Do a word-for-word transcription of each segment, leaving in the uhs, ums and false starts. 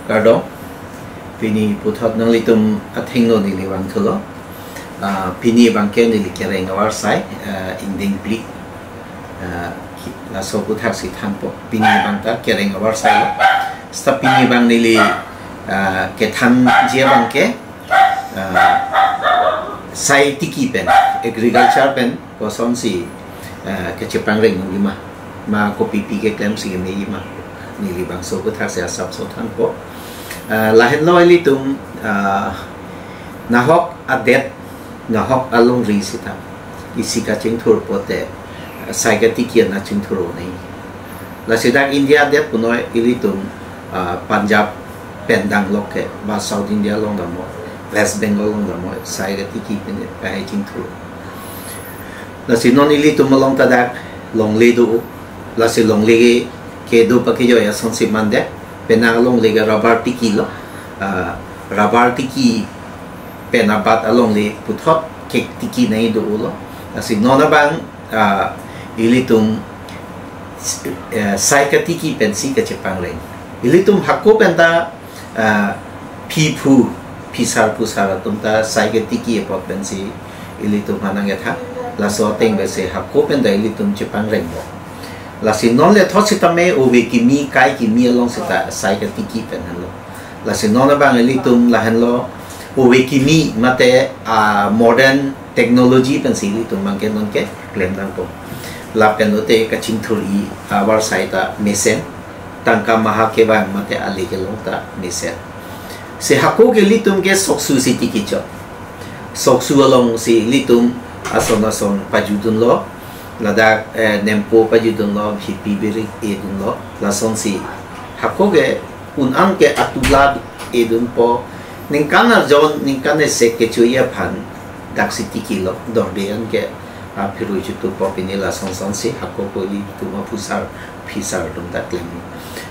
Kardom, pini puthot nanglitum athengno neli vangthulo. Ah, pini abangke neli kereng avarsai, ah, ingdeng phli. Ah, ki-, laso aputhaksi thanpo. Pini abang ta kereng avarsai lo. Seta pini abang neli, ah, kethanji abangke, ah, sai tiki pen, agriculture pen, kosonsi, ah, kachepangreng nangji ma, ma kopipi keklemsi keme ji ma, neli bangso aphuthaksi asapso thanpo. Ah, lahenlo ilitum, ah, nahok adet, nahok alongri sita isi kachingthur pote, ah, sai katiki an chingthur-o nai. Lasi dak India adet punoi ilitum, ah, Punjab pen danglok ke, ba South India along damnoi, West Bengal along damnoi, sai katiki pen kahai chingthur. Lasi non ilitum along ta dak longle do, lasi longle kedo pakejoi asonsi mande, penang longle ke rubber tiki lo, ah, rubber tiki pen abat alongle puthot kek tiki nai do lo. Lasi non abang, ah, ilitum, eh, sai katiki pensi kachepangreng. Ilitum hako pen ta, ah, phiphu, phisar phusar atum ta sai katiki apot pensi ilitum hanang etha. Laso ateng bese hako pen ta ilitum chepangrengpo. Lasi non lethot sitame ove kimi, kai kimi along sita sai katiki pen henlo. Lasi non abang ilitum lahenlo ove kimi mate, ah, modern technology pensi ilitum abangke nonke klem nangpo. Lapen lote kachingthur-i avarsai ta mesen, tangka maha kevang mate ale kelong ta mesen. Si hako ke ilitum ke soksu si tiki chot. Soksu alongsi ilitum ason ason pajudunlo, ladak, eh, nempo pajudunlo, hipi birik edunlo, lasonsi hako ke un-an ke atula edunpo, ningkan arjon, ningkan esek kechoji aphan daksi tikilo, dorde an ke, ah, phirui chutupo, pini lason sonsi hako ko ilitum aphusar phisar atum ta klem.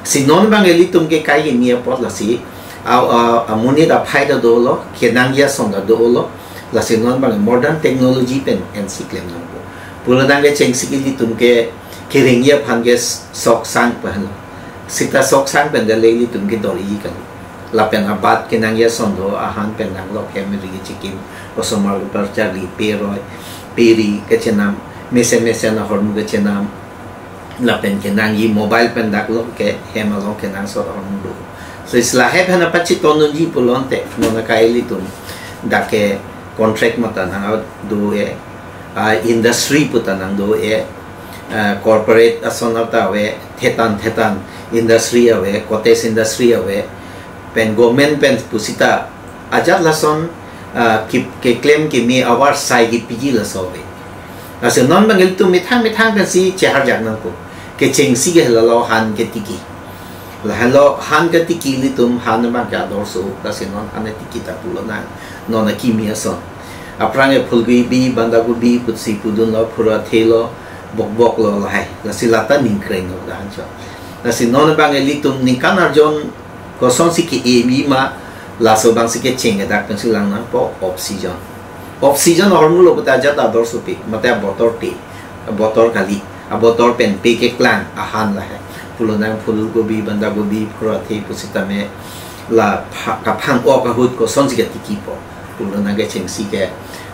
Si non abang ilitum ke kai kimi apot lasi, a, a, amonit aphai ta dolo, kenangji ason ta dolo, lasi non abang modern technology pen ensi klem nangpo. Pulo tangte chengsi ilitum ke kerengji aphan ke sok sang pen lo. Sita sok sang pen ta le ilitum ke dorji kali. Lapen abat kenangji ason do, ahan pen nanglok hem ri chikim, osomar upar charli, peroi, peri kachenam, mesen mesen ahormu kachenam, lapen kenangji mobile pen dak lo ke hem along kenangsot ahormu do. So isi lahai pen apachiton unji pulote, non akai ilitum dak ke contract mata nang do e, ah, industry pu ta nang do e, ah, corporate ason ta ave, thetan thetan industry ave, cottage industry ave, pen government pen pusita ajat lason, ah, ki, keklem kimi avarsai kipiji laso ave. Lasi non abang ilitum methang methang pensi cheharjak nangpo. Kechengsi ke lalo han ketiki. Lahelo han ketiki ilitum han abang ke ador so, lasi non han ketiki ta pulo nang, non akimi ason. Aphrang ke phulgobi, bandagobi, putsi pudunlo, phura thelo, bokbok lo lahai. Lasi lata ningkreng lo dahan cho. Lasi non abang ilitum ningkan arjon kosonsi ke-e mi ma, laso abangsi kecheng kedak pensi lang nangpo off season. Off season ahormu lo puta ajat ador sopi, mate abotor te, abotor kali, abotor pen pe keklang ahan lahai. Pulo nang phulgobi, bandagobi, phura the pusitame la pha-, kaphang-ok ahut kosonsi ketikipo. Pulo nang kechengsi ke,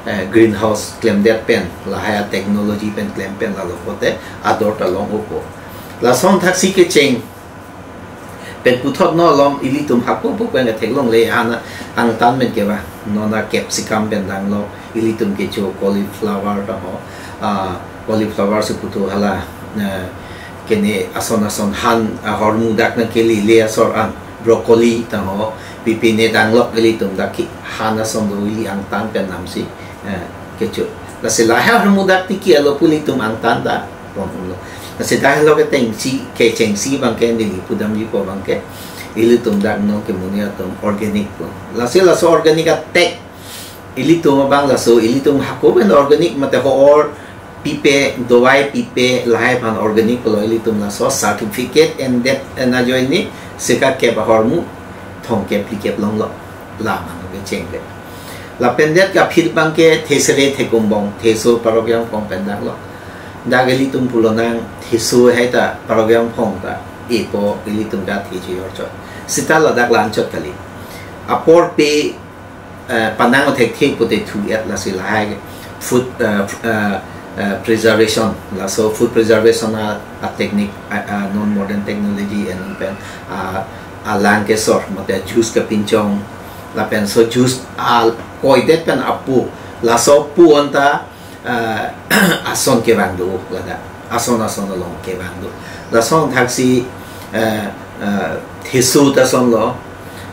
eh, greenhouse klemdet pen, lahai a technology pen klem pen lalo pote ador ta long-opo. Lason thaksi kecheng pen puthot no alom ilitum hako pu pen theklongle, han angtan pen kevang, non a capsicum pen danglo, ilitum kecho cauliflower ta ho, ah, cauliflower si puthu hala, eh, kene ason ason han ahormu dak nangkele le asor an, broccoli ta ho, pipine danglok ilitum dak ke han ason do ili angtan pen namsi, eh, kecho. Lasi lahai ahormu dak tiki alo pu ilitum angtan ta pon-unlo. Lasi dak lo kechengsi, kechengsi abangke neli pudamjipo abangke, ilitum dak non kemonit atum organic pu. Lasi laso organic atek ilitum abang laso, ilitum hako pen organic mate ho-or pipe, dawai pipe, lahai aphan organic pulo, ilitum laso certificate endet en ajoine sika kep ahormu thomkep phlikep longlo. La abang kecheng ke. Lapen det ke aphi abangke thesere thekumbong, theso Parok Yangphong pen danglo. Dak ilitum pulo nang theso hai ta Parok Yangphong ta epo, ilitum ta the chejor chot. Seta ladak la-anchot kali. Apor pe, eh, panang othek thek pute thu-et lasi lahai food, eh, eh, eh, preservation, laso food preservation a, a technique, a, a non modern technology en pen, a, alang kesor, mate juice kepinchong, lapen so juice a koidet pen apu, laso pu anta, eh, ason kevang do, ladak. Ason ason along kevang do. Lason thaksi, eh, eh, thesu ta ason lo,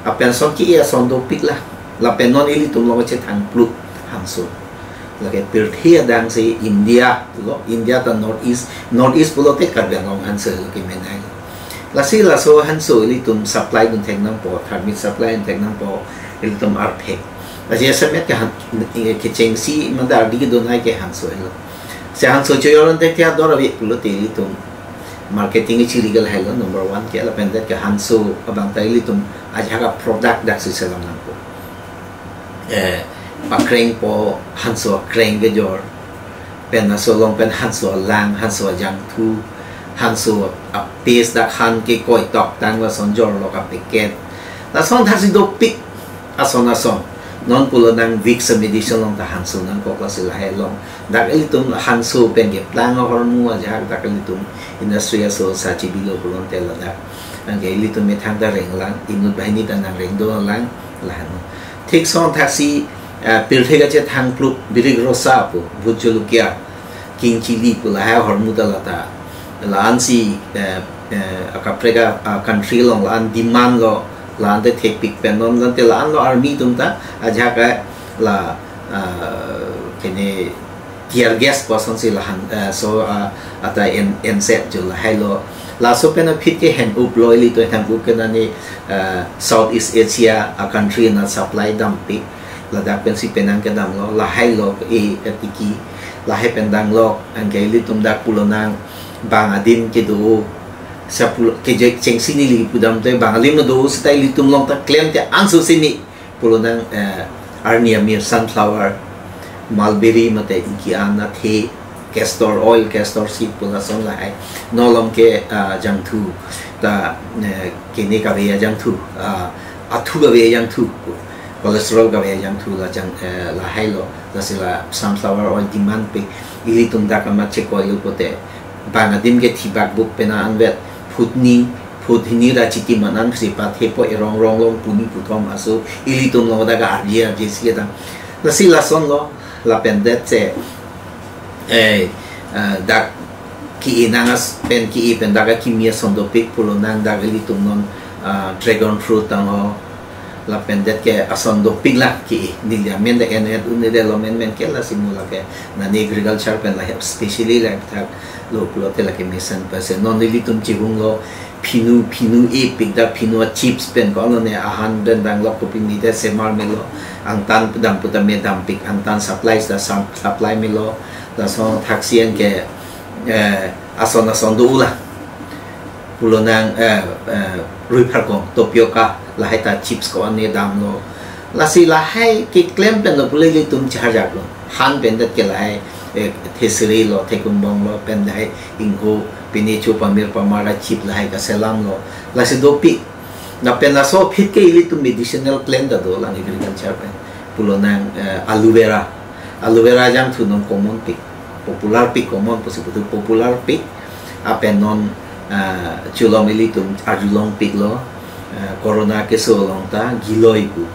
lapen ason ki ason dopik la. Lapen non ilitum along chethang pluk hanso. Lake pirthe adang si India lo, India ta North East, North East pulote Karbi Anglong hanso lo kemenai. Lasi laso hanso ilitum supply dun thek nangpo, tharmit supply dun thek nangpo, ilitum arphek. Lasi asemet ke han, kechengsi mandar di kedun hai ke hanso lo. Si hanso choyor ante thia dor avi pulote ilitum marketing ichiri ke lahai lo, number one ke, lapen det ke hanso abang ta ilitum ajak a product dak si selam nangpo. Eh, pakrengpo, hanso kreng kejor, pen laso along pen hanso alang, hanso ajangthu, hanso a paste dak han ke koi tok tang lason jorlo ka packet. Lason thaksi dopik ason ason. Non pulo nang Vicks a medicine along ta hanso nangkok lasi lahai along. Dak ilitum hanso pen keplang ahormu ajak dak ilitum industry aso sa chibilo pulote ladak. Anke ilitum methang ta renglang, inut banghini ta nang rengdunlang, lahenlo. Thik ason thaksi, eh, pirthe kachethang pluk, birik rosa pu, bhut jolokia, king chili pu lahai ahormu ta lata. La-an si, eh, eh, akaprek a, ah, country along la-an demand lo, la-an te thekpik pen non, lante la-an lo army atum ta, ajak a la, ah, kene tear gas pu ason si lahan, eh, so, ah, ata en, enset jo lahai lo. Laso pen aphi ke hen up lo ilitum hen up ke nani, eh, South East Asia a country na supply dampik. Ladak pensi penang kedam lo, lahai lo e katiki, lahai pen dang lo, anke ilitum dak pulo nang bang adim kedo, sa pulo ke je chengsi neli pudam te bang adim do seta ilitum along ta klemte anso sini. Pulo nang, eh, arni amir sunflower, mulberry mate inki an athe, castor oil, castor seed pu lason lahai. Non along ke, ah, jangthu ta, eh, kene kave ajangthu, ah, athu kave ajangthu, cholesterol kave ajangthu la jang, eh, lahai lo, lasi la sunflower oil demand pik, ilitum dak amat chekoi lo pute. Bang adim ke thibak buk pena anvet phutni, phut hini ra chiti manan si pathepo erong rong long puni puthom aso ilitum along dak arje arje si kedam. Lasi lason lo, lapen det se, eh, eh, dak ki-i nang as pen ki-i pen dak kimi ason dopik pulo nang dak ilitum non, ah, dragon fruit tang ho, lapen det ke ason dopik la ki-i, neli amen de en et un de lo men men ke lasi mo lake nani agriculture pen la specially la thak lo pulote lake mesen pase non ilitum chihung lo phinu phinu epik dak phinu a chips pen ko lo ne ahan pen dang lo kopi mi de semar melo angtan dam puta me dampik angtan supply ta sam-, supply melo laso thaksi anke, eh, ason ason do la. Pulo nang, eh, eh, rui pharkong, tapioca, lahai ta chips ko-an ne dam lo. Lasi lahai keklem pen lo pule ilitum charjak lo. Han pen det ke lahai, eh, thesri lo, thekumbong lo, pen lahai ingho, pine chu pamir pamara chip lahai kaselam lo. Lasi dopik. Lapen laso aphi ke ilitum medicinal plant ta do lang agriculture pen. Pulo nang, eh, aloe vera. Aloe vera jangthu non common pik. Popular pik common pusi putu popular pik. Apen non, ah, chulom ilitum arjulong pik lo, ah, corona keso along ta giloi pu.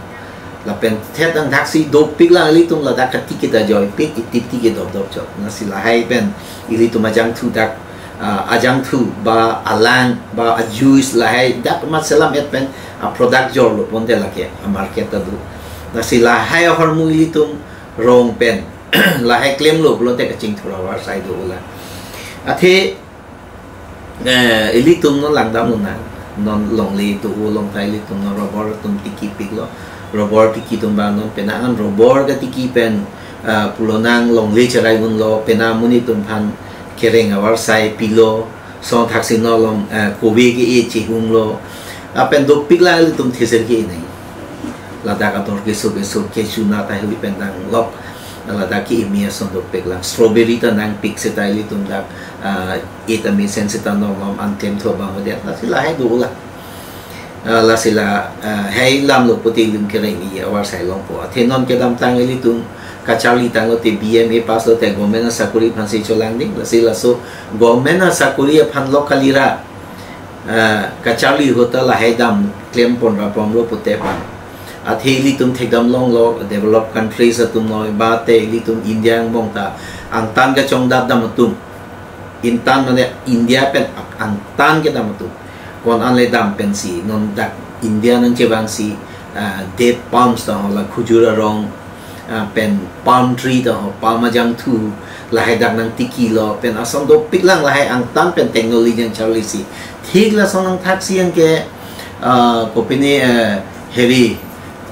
Lapen thet ang thaksi dopik lang ilitum ladak kati kita joi pik itip ti ke dop dop chok. Lasi lahai pen ilitum ajangthu dak, ah, ajangthu ba alang ba a juice lahai dak mat selam et pen a product jor lo ponte lake a market ta do. Lasi lahai ahormu ilitum rong pen lahai klem lo pulote kachingthur avarsai do la. Athe, eh, ilitum non langdam lo nang. Non longle do along ta ilitum non rubber atum tiki pik lo. Rubber tiki atum ba non penang an rubber katiki pen, eh, pulo nang longle cherai un lo penang amonit atum aphan kereng avarsai pilo. Song thaksi non along, eh, kove ke-e chihung lo. Lapen dopik lang ilitum thesri ke-e nai. Ladak ador keso keso kechu na ta hui pen dang lok. Ladak ke-e mi ason dopik lang. Strawberry ta nangpik seta ilitum dak, ah, e ta mesen seta non along an klem tho bang dia. Lasi lahai do la. Ah, lasi la, ah, hei lam lo pute ilum kereng-i avarsai longpo. Athe non kedamtang ilitum kacharli tanglote B M A pass lote government asakuri aphansi cholangding. Lasi laso government asakuri aphan lo kalira, ah, kacharli ahut ta lahai dam klem ponra pon lo pute aphan. Athe ilitum thekdam longlo, developed countries atum noi, mate ilitum India angbong ta angtan kachongdat dam atum. Intan mane India pen ak-, angtan kedam atum. Ko-an le dam pensi, non dak India nangchevangsi, ah, date palms ta ho, la khujur arong, ah, pen palm tree ta ho, palm ajangthu, lahai dak nangtikilo, pen ason dopiklang lahai angtan pen technology nangcharlisi. Thik lason nangthaksi anke, ah, kopine, eh, heri,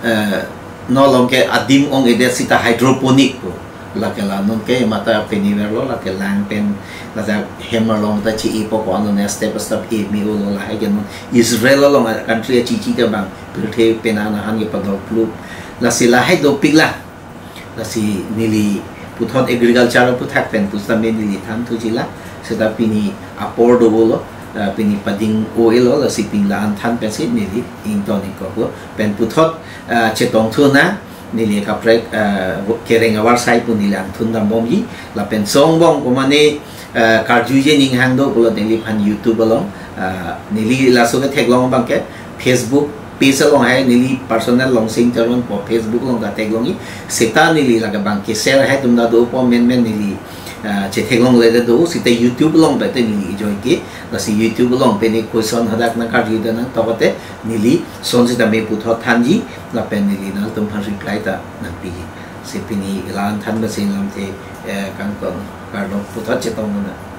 eh, no along ke adim ong-edet seta hydroponic pu. Lake la non ke mata pini verlo, lake lang pen, lata hem along ta chi-ipo, ko-an non step step e mi ulo, lahai ke non Israel along a country achichi ta bang pirthe pen anahan kepadokplu. Lasi lahai dopiklang. Lasi neli puthot agriculture aphuthak pen pusitame neli thanthujila. Seta pini apor do-olo, ah, pini pading o-elo, lasi pini la-an than pensi neli ington ingkoklo. Pen puthot, ah, chetongthu nang, neli kaprek, ah, kereng avarsai pu neli angthun dambomji. Lapen songbong komane, ah, karjuje ning hang do pulo neliphan YouTube along, ah, neli laso ketheklong abang ke Facebook page along hai, neli personal Longsing Teron pu Facebook along ta theklongji. Seta neli lake bang ke share hai atum ta dopo, menmen neli, ah, chetheklongle ta do, seta YouTube along pete neli ajoike. Lasi YouTube along pini question hadak nangkarju ta nangtok te neli son sitame puthot thanji, lapen neli nangtumphan reply ta nangpiji. Si pini la-an than pensi lamthe, eh, kangton, kardom, puthot chetong nang.